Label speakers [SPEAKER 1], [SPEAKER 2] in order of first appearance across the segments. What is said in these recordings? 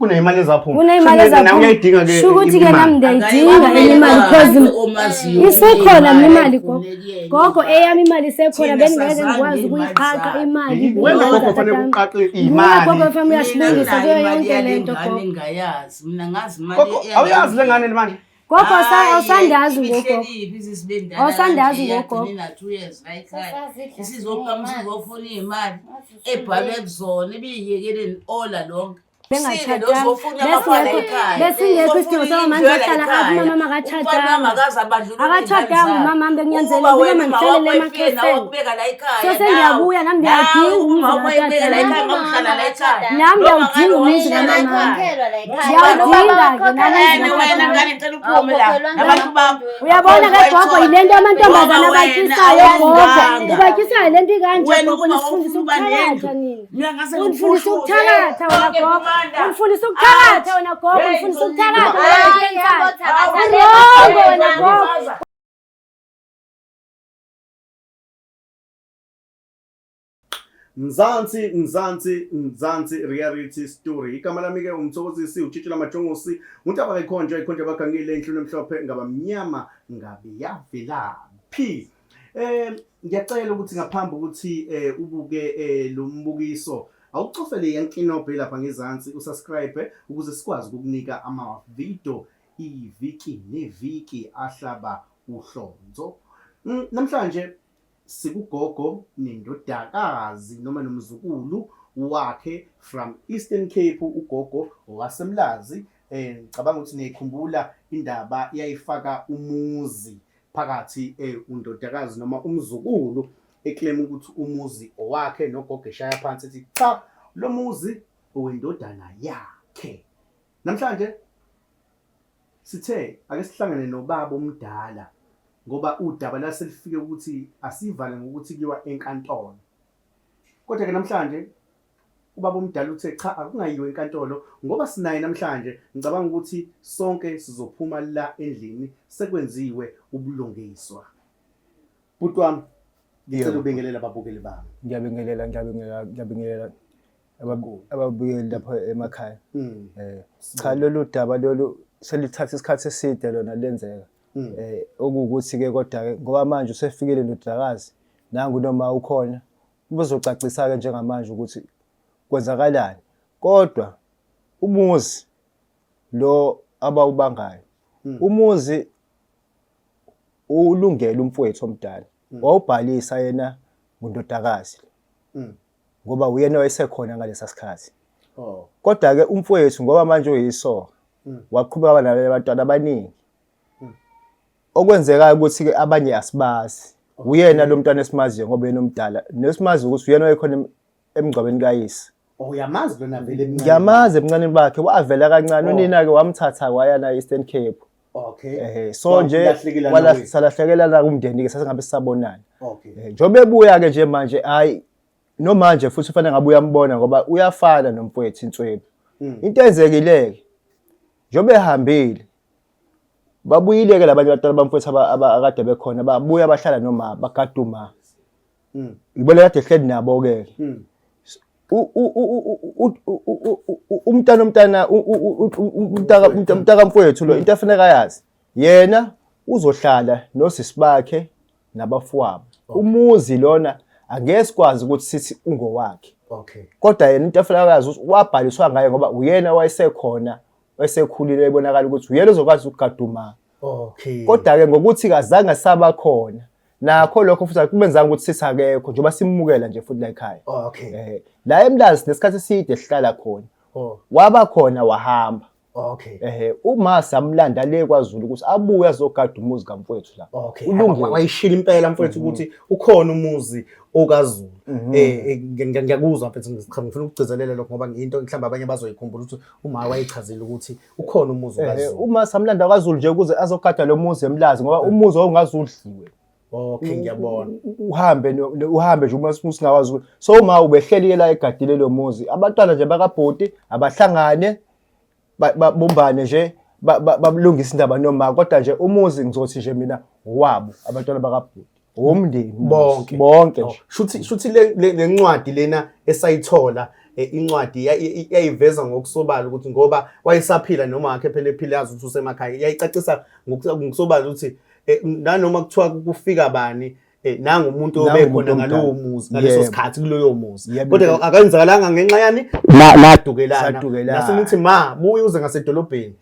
[SPEAKER 1] Kuneyimali ezaphuma.
[SPEAKER 2] Kuneyimali
[SPEAKER 1] Shuthi nawe
[SPEAKER 2] ezaphuma.
[SPEAKER 1] uyayidinga ke
[SPEAKER 2] Sho ukuthi ke
[SPEAKER 1] imali.
[SPEAKER 2] nami ndiyayidinga enye imali cause isekhona mina imali gogo. Gogo eyami imali isekhona bengingeke ngikwazi ukuyiqaqa imali.
[SPEAKER 1] Wena gogo fanele uqaqe imali.
[SPEAKER 2] Gogo fanele uyasilungisa kuyo yonke lento gogo.
[SPEAKER 3] Ngingayazi mina ngazi imali.
[SPEAKER 1] Gogo awuyazi le ngane manje.
[SPEAKER 2] Gogo awusandazi ngogogo. Awusandazi ngogogo.
[SPEAKER 3] Isizoqhamuka izofuna iy'mali ebhalwe kuzona ibiyiyekeleni ola lonke.
[SPEAKER 2] Besingekho isidingo soba manje ahlala apha umama akatshatanga. Akatshatanga umama wami bekunyanzelekile ukuba mandihlalele emaxhoseni. So sengiyabuya nami ndiyawudinga umuzi katata. Nami ndiyawudinga umuzi kamama. Ndiyawudinga-ke nami umuzi kamama. Uyabona ke gogo yile nto amantombazana abatyisayo gogo. Ubatyisayo le nto ikanje gogo nisifundisa ukuthakatha nina. Unifundisa ukuthakatha wena gogo. Unifundisa ukuthakatha wena gogo. Unifundisa ukuthakatha wena Urongo wena gogo.
[SPEAKER 1] Mzansi Mzansi Mzansi reality story. Igama lami ke umthokozisi utshitshi lamajongosi untaba kayikhonjwa ikhonjwa abagangile inhlunu emhlophe ngaba mnyama ngabe yavelaphi. Eh ngiyacela ukuthi ngaphambi ukuthi eh ubuke eh lo mbukiso awucofele yankinobhe lapha ngezansi usubscribe ukuze sikwazi ukukunika ama video iviki neviki ahlaba uhlonzo. Namhlanje sikugogo nendodakazi noma nomzukulu wakhe from Eastern Cape ugogo waseMlazi eh ngicabanga ukuthi niyikhumbula indaba yayifaka umuzi phakathi eh undodakazi noma umzukulu eclaim ukuthi umuzi owakhe nogogo eshaya phansi ethi cha lo muzi owendodana yakhe namhlanje Sithe ake sihlangane nobaba omdala ngoba udaba lase lufike ukuthi asivale ngokuthi kuyiwa enkantolo. Kodwa-ke namhlanje ubaba omdala uthe cha akungayiwa enkantolo ngoba sinaye namhlanje ngicabanga ukuthi sonke sizophuma la endlini sekwenziwe ubulungiswa. Bhuti wami ngicela ubingelele ababukeli bami.
[SPEAKER 4] Ngiyabingelela ngiyabingelela ngiyabingelela ababukeli lapha emakhaya. Mm. Eh cha lolu daba lolu selithatha isikhathi eside lona lenzeka. Mm. Eh okuwukuthi ke kodwa ke ngoba manje usefikile ndodakazi nangu noma ukhona ubuzocacisa ke njengamanje ukuthi kwenzakalani. Kodwa umuzi lo abawubangayo mm. umuzi ulungele umfowethu omdala mm. wawubhalisa yena ngundodakazi mm. ngoba uyena wayesekhona ngalesa sikhathi oh. kodwa ke umfowethu ngoba manje uyisoka mm. waqhubeka nalabo abantwana abaningi mm. okwenzekayo ukuthi ke abanye asibazi uyena lo mntwana esimaziyo ngoba yena omdala nesimazi ukuthi uyena wayekhona emngcwabeni kayise
[SPEAKER 1] Oh uyamazi lona vele
[SPEAKER 4] emncane. Ngiyamazi ebuncaneni bakhe wavela kancane oh. unina ke wamthatha waya naye Eastern Cape.
[SPEAKER 1] Okay.
[SPEAKER 4] Eh so nje salahlekelana kumndeni ke sasingabe sisabonana. Okay. Eh, njengoba ebuya ke nje manje hayi nomanje futhi ufanele ngabe uyambona ngoba uyafana nomfowethu inswebhu. Hmm. Into enzekile ke njengoba ehambile babuyile ke labanye abantwana bamfowethu abakade bekhona babuya bahlala noma bagada uma. Mm. Ngibona kade ehleli nabo ke. Mm. Umntana umntana umntaka umntaka mfowethu lo into afuneka ayazi. Yena uzohlala nosisi bakhe nabafowabo. Umuzi lona angeke sikwazi ukuthi sithi ungowakhe.
[SPEAKER 1] Okay.
[SPEAKER 4] Kodwa yena into afuneka ayazi ukuthi wabhaliswa ngaye ngoba uyena wayesekhona esekhulile ebonakala ukuthi uyena ozokwazi ukugada uma.
[SPEAKER 1] Okay.
[SPEAKER 4] Kodwa ke ngokuthi kazange saba khona nakho lokho futhi akumenzanga ukuthi sisakekho njengoba simukela nje futhi la ekhaya.
[SPEAKER 1] Okay.
[SPEAKER 4] Eh la eMlazi nesikhathi eside sihlala khona.
[SPEAKER 1] Oh.
[SPEAKER 4] Waba khona wahamba.
[SPEAKER 1] Okay.
[SPEAKER 4] Eh uma samlanda le kwaZulu ukuthi abuye azogada umuzi kamfowethu la.
[SPEAKER 1] Okay. Ulungile. Wayishila impela mfowethu ukuthi ukhona umuzi okaZulu. Mhm. Eh, eh ngiyakuzwa mfethu ngifuna ukugcizelela lokho ngoba into mhlawumbe abanye bazoyikhumbula ukuthi uma wayichazile ukuthi ukhona umuzi
[SPEAKER 4] Eh,
[SPEAKER 1] kaZulu.
[SPEAKER 4] uma samlanda kwaZulu nje ukuze azogada lo muzi eMlazi ngoba umuzi wawungaze udliwe.
[SPEAKER 1] Okay ngiyabona.
[SPEAKER 4] Uhambe uhambe nje uma usingawazi ukuthi so uma ubehleli la egadile lo muzi abantwana nje bakabhuti abahlangane babumbane nje balungise indaba noma kodwa nje umuzi ngizothi nje mina wabo abantwana bakabhuti womndeni
[SPEAKER 1] bonke
[SPEAKER 4] bonke nje
[SPEAKER 1] shuthi shuthi le lencwadi lena esayithola Incwadi yayiveza ngokusobala ukuthi ngoba wayesaphila noma wakhe phela ephila yazi ukuthi usemakhaya, yayicacisa ngokusobala ukuthi nanoma kuthiwa kufika bani, nangu umuntu
[SPEAKER 4] Nangu
[SPEAKER 1] obekhona
[SPEAKER 4] umuntu
[SPEAKER 1] ngalowo
[SPEAKER 4] omdala.
[SPEAKER 1] muzi ngaleso sikhathi kuloyo muzi. Kodwa akwenzakalanga ngenxa yani nadukelana.
[SPEAKER 4] Sadukelana.
[SPEAKER 1] Nase nithi ma buye uze ngasedolobheni.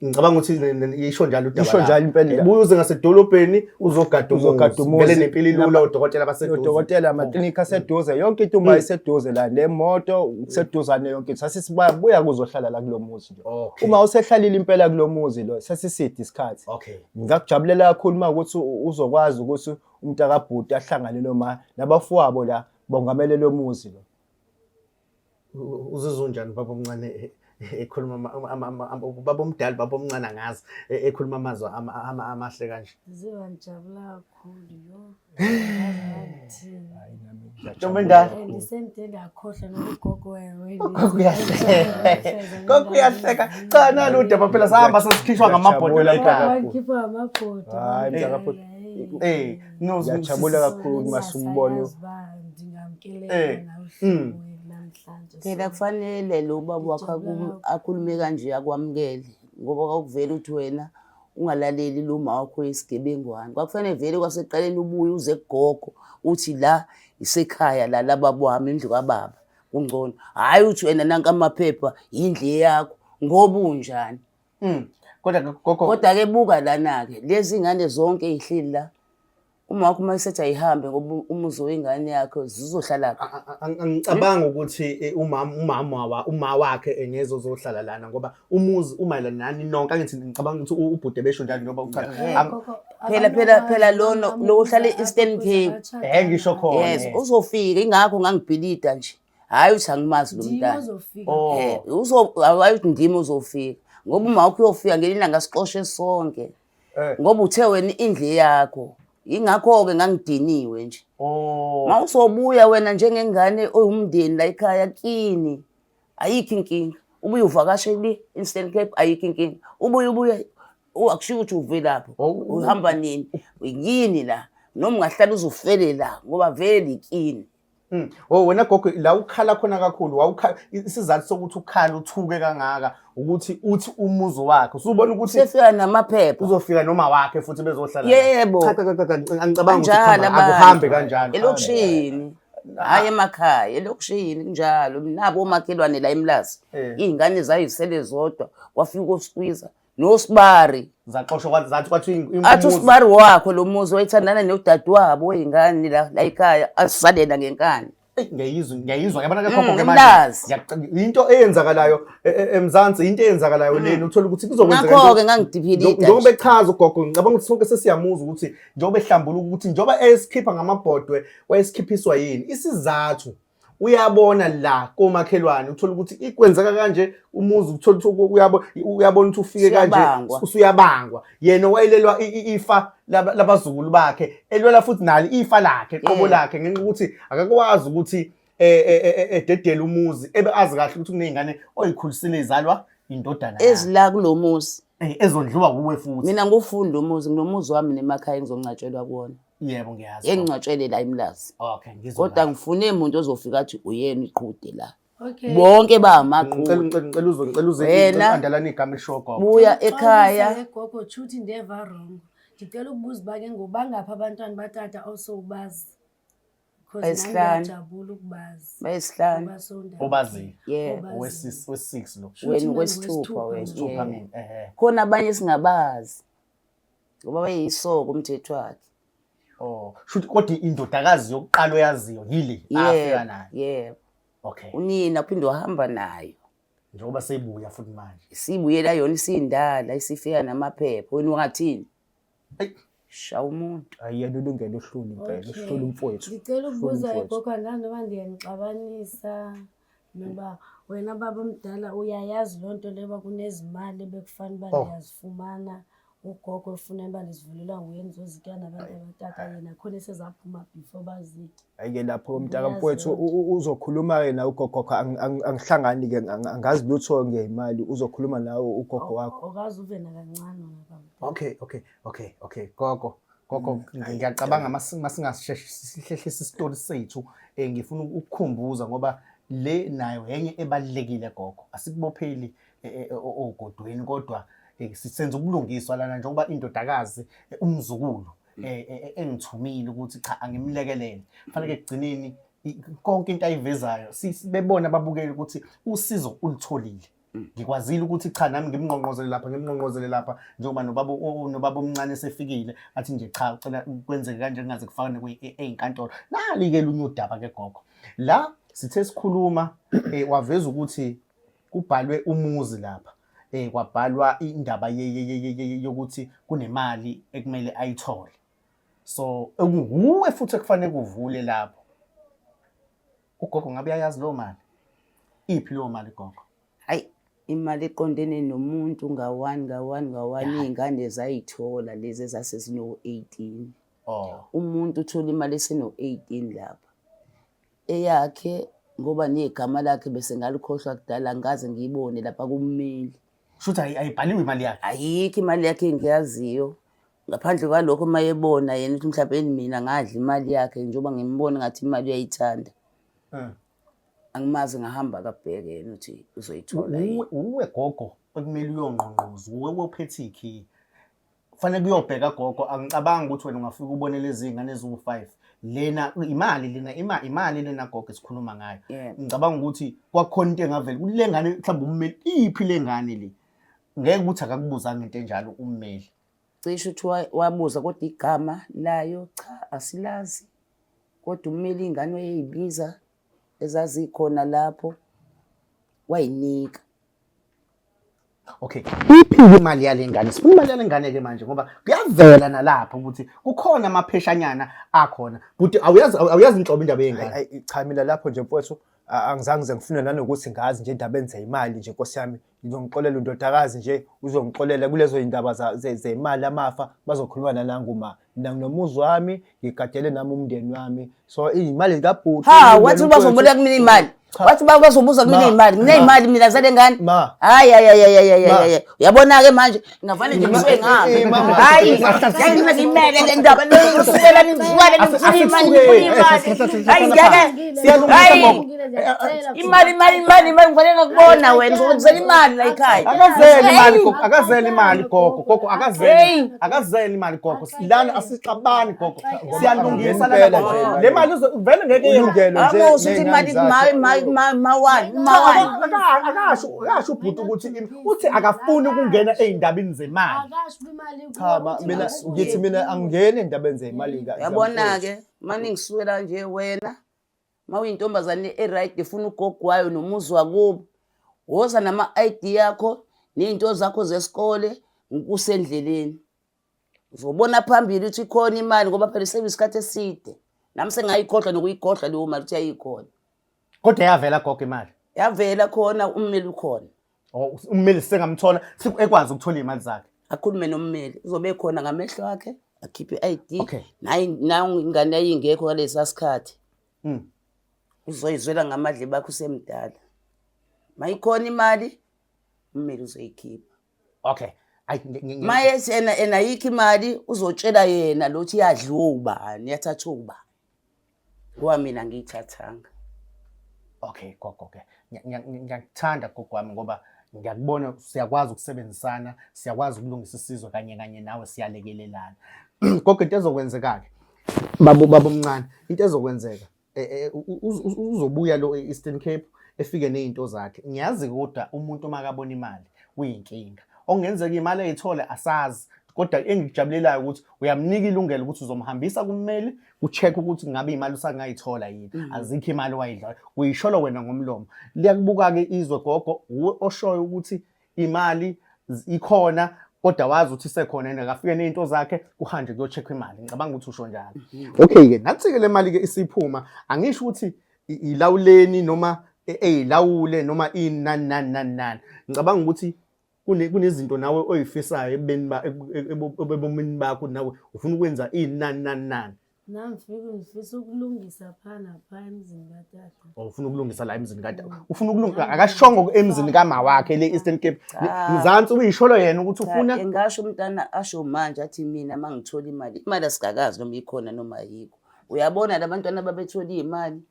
[SPEAKER 1] Ngicabanga ukuthi isho njalo udaba
[SPEAKER 4] Isho
[SPEAKER 1] lakho.
[SPEAKER 4] njalo impela.
[SPEAKER 1] Buye uze ngasedolobheni uzogada
[SPEAKER 4] Uzogada
[SPEAKER 1] umuzi.
[SPEAKER 4] umuzi.
[SPEAKER 1] Vele nempilo ilula, odokotela baseduze.
[SPEAKER 4] Odokotela, amaklinikhi aseduze, yonke into uma iseduze la, nemoto kuseduzane, yonke into. Sasisibuya kuzohlala la kulo muzi nje. Uma usehlalile impela kulo muzi lo, sesiside isikhathi. Ngingakujabulela kakhulu uma ukuthi uzokwazi ukuthi umntakabhuti ahlangane noma nabafowabo la bongamele lo muzi lo.
[SPEAKER 1] Uzizwa unjani baba omncane ekhuluma ubaba omdala, baba omncane angazi, ekhuluma amazwi amahle kanje?
[SPEAKER 2] Ngiziva ngijabula kakhulu yo. Ngazi.
[SPEAKER 1] Ntombi endala.
[SPEAKER 2] And same ndakhohlwa nokugogo wena.
[SPEAKER 1] Gogo uyahleka. Gogo uyahleka. Cha, nalo udaba phela sahamba sasikhishwa ngamabhodo la ekhaya.
[SPEAKER 2] Wakhipha amabhodo.
[SPEAKER 4] Hayi, mntakabhuti.
[SPEAKER 1] No.
[SPEAKER 4] Ngiyajabula kakhulu masumbona.
[SPEAKER 2] Ndingamkeleka nawuhlobo namhlanje.
[SPEAKER 3] Phela kufanele lo baba wakho akhulume kanje akwamukele, ngoba kwakuvele ukuthi wena ungalaleli lo ma wakho yisigebengwane. Kwakufanele vele kwasekuqaleni ubuye uze kugogo uthi la isekhaya la lababa wami, indlu kababa kungcono. Hhayi uthi wena nanka amaphepha yindlu yakho ngoba unjani.
[SPEAKER 1] Kodwa gogo,
[SPEAKER 3] Kodwa-ke buka lana-ke lezi ngane zonke ey'hleli la, uma wakho uma esethi ayihambe ngoba umuzi wengane yakho zizohlala phi?
[SPEAKER 1] Angicabangi ukuthi umama wakhe engeze uzohlala lana ngoba umuzi umayelana nani nonke. Angithi ngicabanga ukuthi ubhude besho njalo njengoba uchaza.
[SPEAKER 3] Phela lo uhlala e-Eastern Cape.
[SPEAKER 1] Ngisho khona.
[SPEAKER 3] Yes, uzofika, ingakho ngangibhilida nje. Hhayi uthi angimazi lo mntana.
[SPEAKER 2] Uzofika.
[SPEAKER 1] Oh.
[SPEAKER 3] Hhayi uthi ndimi uzofika. Ngoba uma wakho uyofika ngelinye ilanga sixoshe sonke. Ngoba uthe wena indlu yakho. Yingakho-ke ngangidiniwe nje. Uma uzobuya wena njengengane owumndeni la ekhaya kini, ayikho inkinga. Ubuye uvakashe le Eastern Cape, ayikho inkinga. Ubuye ubuye akushiwo ukuthi uve lapho. Uhamba nini? Yini la? Noma ungahlala uzufele la ngoba vele ikini.
[SPEAKER 1] Oh wena gogo, la ukhala khona kakhulu, wawukhala isizathu sokuthi ukhala uthuke kangaka ukuthi uthi umuzi wakhe usubona ukuthi
[SPEAKER 3] Sefika namaphepha.
[SPEAKER 1] Uzofika noma wakhe futhi bezohlala.
[SPEAKER 3] Yebo.
[SPEAKER 1] Cha cha cha cha, angicabanga ukuthi
[SPEAKER 3] Kanjalo abantu.
[SPEAKER 1] akuhambe kanjalo.
[SPEAKER 3] Elokishini. Hhayi emakhaya, elokishini kunjalo. Nabo omakhelwane la eMlazi. Iy'ngane zayisele zodwa, kwafika osikwiza nosibari.
[SPEAKER 1] Zaxoshwa kwathi zathi kwathi
[SPEAKER 3] Athi usibari wakho lo muzi wayethandana nodadewabo wey'ngane la la ekhaya, asisalela ngenkani.
[SPEAKER 1] Eyi, ngiyayizwa, ngiyayizwa, yabona ke gogo ke manje.
[SPEAKER 3] Mlazi.
[SPEAKER 1] Into eyenzakalayo eMzansi, into eyenzakalayo lena uthola ukuthi kuzokwenzeka
[SPEAKER 3] Ngakho-ke ngangidiphilida
[SPEAKER 1] njengoba echaza ugogo, ngicabanga ukuthi sonke sesiyamuzwa ukuthi njengoba ehlambuluka ukuthi njengoba esikhipha ngamabhodwe wayesikhiphiswa yini isizathu. Uyabona la komakhelwane uthola ukuthi ikwenzeka kanje umuzi, uthola ukuthi uyabona ukuthi ufike kanje
[SPEAKER 3] Usuyabangwa.
[SPEAKER 1] Usuyabangwa. Yena wayelelwa ifa labazukulu bakhe, elwela futhi nalo ifa lakhe qobo lakhe, ngenxa yokuthi akakwazi ukuthi ededele umuzi ebe azi kahle ukuthi kuney'ngane oyikhulisile izalwa indodana yakhe.
[SPEAKER 3] Ezila kulo muzi.
[SPEAKER 1] Ezondliwa kuwe futhi.
[SPEAKER 3] Mina ngufunda umuzi, nginomuzi wami nemakhaya engizongcwatshelwa kuwona.
[SPEAKER 1] Yebo, ngiyazi.
[SPEAKER 3] Engingcwatshele la eMlazi.
[SPEAKER 1] Okay, ngizwa.
[SPEAKER 3] Kodwa ngifune umuntu ozofika athi uyena iqhude la.
[SPEAKER 2] Okay.
[SPEAKER 3] Bonke bamaqhude.
[SPEAKER 1] Ngicela uzwe, ngicela uze
[SPEAKER 3] Wena-
[SPEAKER 1] andalana igama elisho gogo.
[SPEAKER 3] Buya ekhaya.
[SPEAKER 2] Xolisa, gogo, tshuthi ndeva wrong. Ndicela ukubuza uba ke ngoku bangaphi abantwana batata osowubazi? Because nami
[SPEAKER 3] Bayisihlanu.
[SPEAKER 2] ngiyajabula ukubazi.
[SPEAKER 3] Bayisihlanu.
[SPEAKER 2] Ngoba sowundaba.
[SPEAKER 1] Obaziyo.
[SPEAKER 3] Yebo.
[SPEAKER 2] Obaziyo.
[SPEAKER 1] Wesi-6 lo.
[SPEAKER 2] Shuthi
[SPEAKER 3] Wena
[SPEAKER 2] mina
[SPEAKER 3] kwesithupha wena.
[SPEAKER 1] Wesithupha
[SPEAKER 3] Yebo.
[SPEAKER 1] mina. Ehhe.
[SPEAKER 3] Khona abanye singabazi. Ngoba bayisoko umthetho wakhe.
[SPEAKER 1] Oh, shuthi kodwa indodakazi yokuqala oyaziyo yile afika
[SPEAKER 3] Yebo.
[SPEAKER 1] nayo.
[SPEAKER 3] Yebo.
[SPEAKER 1] Okay.
[SPEAKER 3] Unina uphinde wahamba nayo.
[SPEAKER 1] Njengoba seyibuya futhi manje.
[SPEAKER 3] Isibuyela yona isindala, isifika namaphepha. Wena ungathini?
[SPEAKER 1] Eyi.
[SPEAKER 3] Shaya umuntu.
[SPEAKER 4] Hayi, yena ulungele uhlula impela,
[SPEAKER 2] Okay.
[SPEAKER 4] uhlula umfowethu.
[SPEAKER 2] Ngicela
[SPEAKER 4] Uhlula
[SPEAKER 2] ukubuza
[SPEAKER 4] umfowethu.
[SPEAKER 2] gogo, angazi noma ndiyanixabanisa noba wena baba omdala uyayazi loo nto leyo uba kunezimali ebekufanele uba
[SPEAKER 1] Oh.
[SPEAKER 2] ndiyazifumana, ugogo efuna uba ndizivulelwa nguye ndizozitya nabantu abatata, yena khona esezaphuma before bazitye.
[SPEAKER 4] Hhayi-ke lapho
[SPEAKER 2] Uyazi
[SPEAKER 4] mntaka mfowethu,
[SPEAKER 2] loo nto.
[SPEAKER 4] uzokhuluma-ke nawe ugogo wakho, angihlangani-ke, angazi lutho ngey'mali, uzokhuluma nawe ugogo wakho.
[SPEAKER 2] Awukaze uve nakancane wena baba.
[SPEAKER 1] Okay, okay, okay, okay. Gogo, gogo, ngiyacabanga masingasheshe sihlehlise isitori sethu, ngifuna ukukukhumbuza ngoba Le nayo enye ebalulekile gogo, asikubopheli ogodweni kodwa sisenza ubulungiswa lana njengoba indodakazi umzukulu engithumile ukuthi cha angimlekelele. Kufanele ekugcineni konke into ayivezayo bebona ababukeli ukuthi usizo ulutholile. Ngikwazile ukuthi cha nami ngimngqongqozele lapha ngimngqongqozele lapha njengoba nobaba nobaba omncane esefikile athi nje cha ucela kwenzeke kanje kungaze kufakane ey'nkantolo. Nali-ke lunye udaba ke gogo. La sithe sikhuluma waveza ukuthi kubhalwe umuzi lapha kwabhalwa indaba yokuthi kunemali ekumele ayithole. So ekuwuwe futhi ekufanele kuvule lapho. Ugogo ngabe uyayazi leyo mali? Iphi leyo mali gogo?
[SPEAKER 3] Hayi, imali eqondene nomuntu nga-one nga-one nga-one iy'ngane zayithola lezi ezase zino-18.
[SPEAKER 1] Oh.
[SPEAKER 3] Umuntu uthola imali eseno-18 lapha. Eyakhe ngoba negama lakhe bese ngalikhohlwa kudala angikaze ngiyibone lapha kummeli.
[SPEAKER 1] Shuthi ayibhaliwe imali yakhe.
[SPEAKER 3] Ayikho imali yakhe engiyaziyo. Ngaphandle kwalokho uma ebona yena ukuthi mhlawumbe mina ngadla imali yakhe njengoba ngimbona ngathi imali uyayithanda. Angimazi ngahamba akabheke yena ukuthi uzoyithola yini.
[SPEAKER 1] Uwe gogo ekumele uyongqongqoza, uwe ophethe ikhiye. Kufanele kuyobheka gogo, angicabangi ukuthi wena ungafika ubone lezi ngane eziwu-5. Lena imali lena imali lena gogo esikhuluma ngayo. Ngicabanga ukuthi kwakukhona into engavela kule ngane mhlawumbe ummeli iphi le ngane le. Ngeke ukuthi akakubuzanga into enjalo ummeli.
[SPEAKER 3] Cishe uthi wabuza kodwa igama layo cha asilazi. Kodwa ummeli ingane wayeyibiza ezazikhona lapho wayinika.
[SPEAKER 1] Okay, iphi imali yale ngane? Sifuna imali yale ngane ke manje ngoba kuyavela nalapho ukuthi kukhona amapheshanyana akhona. Buti awuyazi awuyazi inhlobo indaba yengane.
[SPEAKER 4] Ayi cha mina lapho nje mfowethu angizange ngize ngifune nanokuthi ngazi nje indaba enze imali nje nkosi yami. Ngizongixolela undodakazi nje uzongixolela kulezo zindaba zemali amafa bazokhuluma nanangu ma. Mina nginomuzi wami ngigadele nami umndeni wami. So iy'mali zikabhuti.
[SPEAKER 3] Ha, wathi bazoboleka kumina imali. Wathi bazobuza kumina imali. Ngineyimali mina zale ngane. Hayi hayi hayi hayi hayi. Uyabona ke manje ngavane nje ngisuke ngami. Hayi, ngeke ngimele le ndaba. Nisukela nizwane nifuna imali nifuna imali. Hayi ngeke.
[SPEAKER 1] Siyalungisa
[SPEAKER 3] Imali imali imali imali ngifanele ngakubona wena ngizokuzela imali la ekhaya.
[SPEAKER 1] Akazele imali gogo, akazele imali gogo, gogo akazele. Akazele imali gogo. Lana asixabani gogo. Siyalungisa lana gogo. Le mali vele ngeke
[SPEAKER 4] yena.
[SPEAKER 3] Amusho ukuthi imali ma ma ma ma
[SPEAKER 1] Akasho akasho ubhuti ukuthi uthi akafuni ukungena ey'ndabeni zemali.
[SPEAKER 2] Akasho imali
[SPEAKER 4] Cha mina ngithi mina angingeni endabeni zemali.
[SPEAKER 3] Yabona ke manje ngisukela nje wena uma uyintombazane e-right efuna ugogo wayo nomuzi wakubo woza nama-ID yakho ney'nto zakho zesikole ngikusendleleni uzobona phambili ukuthi ikhona imali ngoba phela isebenza isikhathi eside nami sengayikhohlwa nokuyikhohlwa leyo mali ukuthi yayikhona
[SPEAKER 1] kodwa yavela gogo imali
[SPEAKER 3] yavela khona ummeli ukhona
[SPEAKER 1] Oh, ummeli sengamthola ekwazi ukuthola iy'mali zakhe
[SPEAKER 3] akhulume nommeli uzobe khona ngamehlo akhe akhiphe i-ID
[SPEAKER 1] okay.
[SPEAKER 3] Nayi nayo ingane yayingekho ngalesa sikhathi Uzoyizwela ngamadlebe akho usemdala. Mayikhona imali ummeli uzoyikhipha.
[SPEAKER 1] Okay.
[SPEAKER 3] Maye yena ena ayikho imali uzotshela yena lo ukuthi yadliwa ubani yathathwa ubani. Ngoba mina ngiyithathanga.
[SPEAKER 1] Okay gogo ke ngiyakuthanda gogo wami ngoba ngiyakubona siyakwazi ukusebenzisana siyakwazi ukulungisa isizwe kanye kanye nawe siyalekelelana. Gogo into ezokwenzeka-ke babo babomncane into ezokwenzeka uzobuya lo e-Eastern Cape efike nezinto zakhe. Ngiyazi kodwa umuntu uma akabona imali uyinkinga. Okungenzeka imali ayithole asazi kodwa engikujabulelayo ukuthi uyamnika ilungelo ukuthi uzomhambisa kummeli ku-check ukuthi ngabe imali usangayithola yini azikho imali owayidlayo uyisholo wena ngomlomo liyakubuka-ke izwe gogo uwe oshoyo ukuthi imali ikhona kodwa wazi ukuthi isekhona yena akafike nezinto zakhe kuhanjwe kuyo-check imali ngicabanga ukuthi usho njalo okay-ke nathi-ke le mali-ke isiphuma angisho ukuthi ilawuleni noma eyilawule noma ini nani nani nani nani ngicabanga ukuthi kunezinto nawe oyifisayo ebeni ebomini bakho nawe ufuna ukwenza ini nani nani nani
[SPEAKER 2] Nami ngifike ngifisa ukulungisa pha napha emzini katata.
[SPEAKER 1] Oh, ufuna ukulungisa la emzini katata. Ufuna ukulungisa akashongo emzini kama wakhe le Eastern Cape. Mzansi uyisholo yena ukuthi ufuna
[SPEAKER 3] Ngasho umntana asho manje athi mina mangithola imali. Imali asikakazi noma ikhona noma ayikho. Uyabona labantwana babethola imali.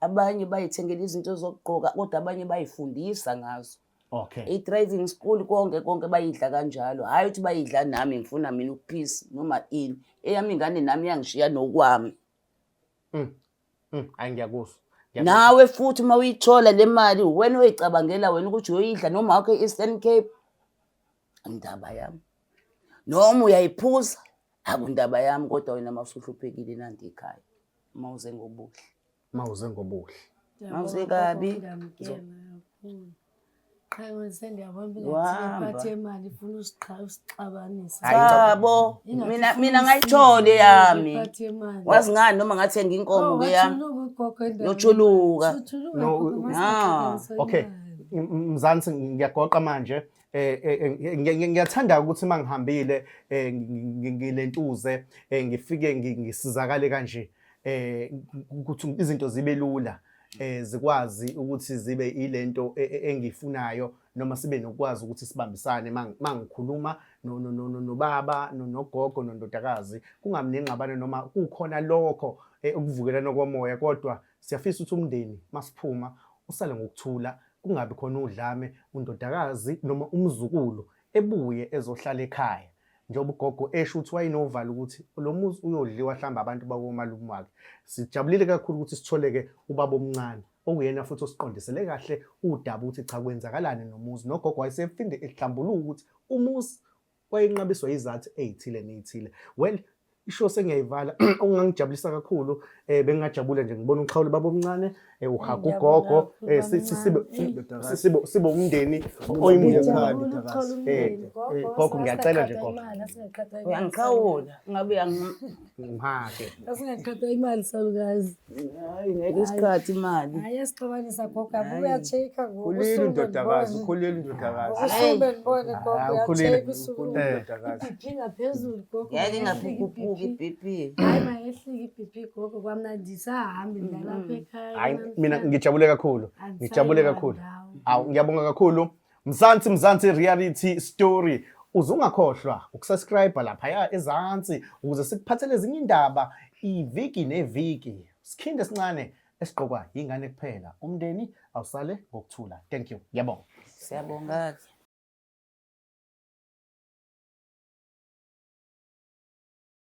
[SPEAKER 3] Abanye bayithengela izinto zokugqoka kodwa abanye bayifundisa ngazo.
[SPEAKER 1] Okay.
[SPEAKER 3] I-driving school konke konke bayidla kanjalo. Hhayi ukuthi bayidla nami ngifuna mina ukuphisa noma ini. Eyami ingane nami yangishiya nokwami.
[SPEAKER 1] Hayi ngiyakuzwa.
[SPEAKER 3] Nawe futhi uma uyithola le mali wena oyicabangela wena ukuthi uyoyidla noma wakho e-Eastern Cape. Indaba yami. Noma uyayiphuza akundaba yami kodwa wena uma usuhluphekile nanti ikhaya. Uma uze ngobuhle.
[SPEAKER 1] Mawuze ngobuhle.
[SPEAKER 3] Mawuze kabi.
[SPEAKER 2] Qha sendiyabona
[SPEAKER 3] Wahamba.
[SPEAKER 2] ingathi imali ifuna usixabanisa.
[SPEAKER 3] Chabo,
[SPEAKER 2] Ingathi
[SPEAKER 3] mina
[SPEAKER 2] ifuna
[SPEAKER 3] mina
[SPEAKER 2] usisize
[SPEAKER 3] ngayithola eyami.
[SPEAKER 2] iphathi yemali.
[SPEAKER 3] Wazi ngani noma ngathenga inkomo
[SPEAKER 2] Oh,
[SPEAKER 3] ke yami.
[SPEAKER 2] wathuluka ugogo endaweni.
[SPEAKER 3] Yothuluka.
[SPEAKER 2] Uthuluka
[SPEAKER 1] No,
[SPEAKER 2] ugogo,
[SPEAKER 3] ah,
[SPEAKER 2] masixabanisa
[SPEAKER 1] Okay.
[SPEAKER 2] imali.
[SPEAKER 1] Mzansi ngiyagoqa manje ngiyathanda ukuthi mangihambile ngilentuze ngifike ngisizakale kanje ukuthi izinto zibe lula zikwazi ukuthi zibe ilento engiyifunayo noma sibe nokwazi ukuthi sibambisane mangikhuluma nobaba nogogo nondodakazi kungabi nengxabano noma kukhona lokho ukuvukelana komoya kodwa siyafisa ukuthi umndeni masiphuma usale ngokuthula kungabi khona udlame undodakazi noma umzukulu ebuye ezohlala ekhaya njengoba ugogo esho ukuthi wayenovalo ukuthi lo muzi uyodliwa hlamba abantu bakomalume wakhe. Sijabulile kakhulu ukuthi sitholeke ubaba omncane okuyena futhi osiqondisele kahle udaba ukuthi cha kwenzakalani nomuzi nogogo wayesephinde ehlambuluka ukuthi umuzi wayenqabiswa izathu ey'thile ney'thile. Well, ishow sengiyayivala okungangijabulisa kakhulu bengingajabula nje ngibona uxhawula baba omncane uhaga ugogo sibe sibe sibe umndeni oyimbumba. Gogo ngiyacela nje gogo.
[SPEAKER 3] Uyangiqhawula ngabe
[SPEAKER 1] ngihage.
[SPEAKER 2] Asingaqhatha imali salukazi.
[SPEAKER 3] Hayi ngeke isikhathi imali.
[SPEAKER 2] Hayi asixabanisa gogo abuya check ngoku.
[SPEAKER 4] Khulile undodakazi, ukhulile undodakazi.
[SPEAKER 2] Usume ndibone gogo
[SPEAKER 1] Ah, ukhulile.
[SPEAKER 2] uya-check usukume.
[SPEAKER 4] Undodakazi.
[SPEAKER 2] I-BP ngaphezulu gogo.
[SPEAKER 3] Ngeke
[SPEAKER 2] mayehlike
[SPEAKER 3] ingakhuphuki
[SPEAKER 2] i-BP.
[SPEAKER 3] i-BP.
[SPEAKER 2] Hayi mayehlike i-BP gogo kwamnandi sahambi nalapha ekhaya.
[SPEAKER 1] Hayi mina ngijabule kakhulu. Ngijabule kakhulu.
[SPEAKER 2] Ndawo.
[SPEAKER 1] Awu ngiyabonga kakhulu. Mzansi Mzansi reality story. Uze ungakhohlwa ukusubscribe laphaya ezansi ukuze sikuphathele ezinye indaba iviki neviki. Sikhinde esincane esigqokwa yingane kuphela. Umndeni awusale ngokuthula. Thank you. Ngiyabonga.
[SPEAKER 3] Siyabonga ke.